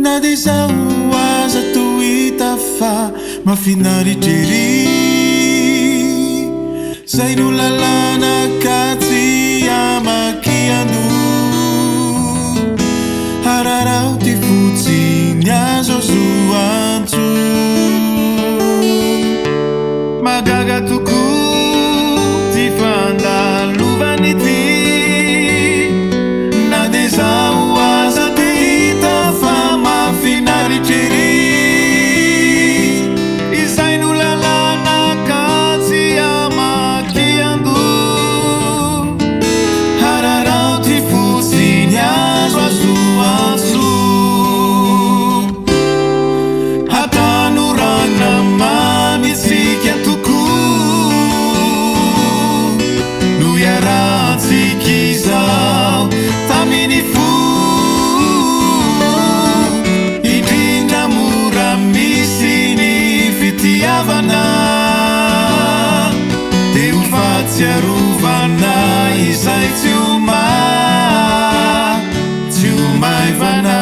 Na dia izaho aza toa hita fa mahafinaritra ery. Zay no lalàna ka tsy hamakian-doha. Araraoty fotsiny azo azoan-tsoa. Mahagaga tokoa ty fandalovana ity. Na dia izaho aza te hita fa mahafinaritra ery. Izay no lalàna ka tsy hamakian-doha. Araraoty fotsiny azo azoan-tsoa. Hatanorana mamy isika tokoa no iarahantsika izao tamin'ny fo. Indrindra mora misy ny fitiavana dia ho fahatsiarovana izay tsy ho tsy ho maivana.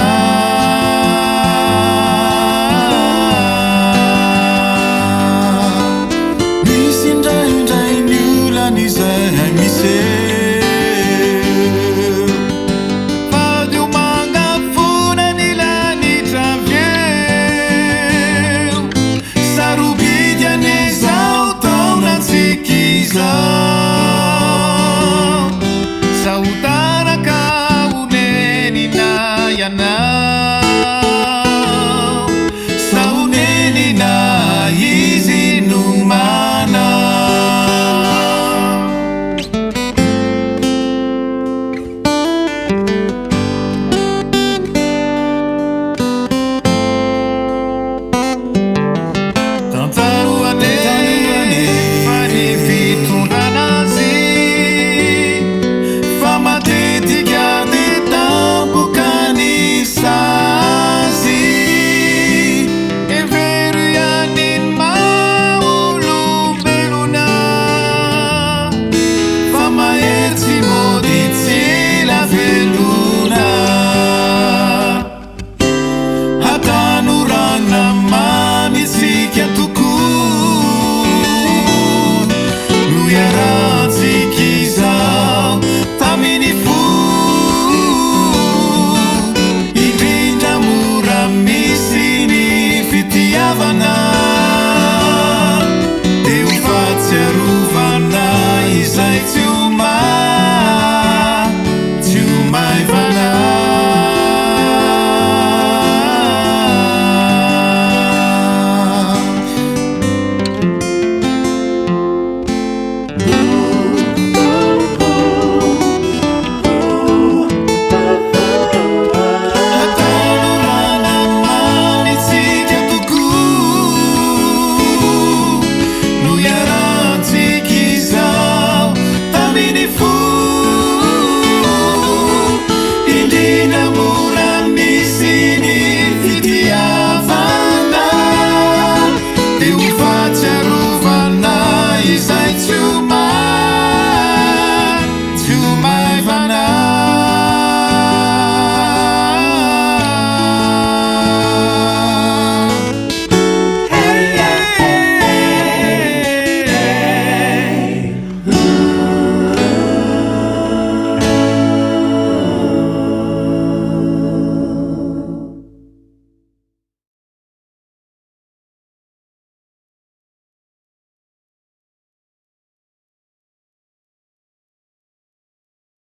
Misy indraindray ny olana izay miseho. Fadio mangafona ny lanitra avy eo. Sarobidy anie izao taonantsika izao. Sao taraka ho nenina ianao.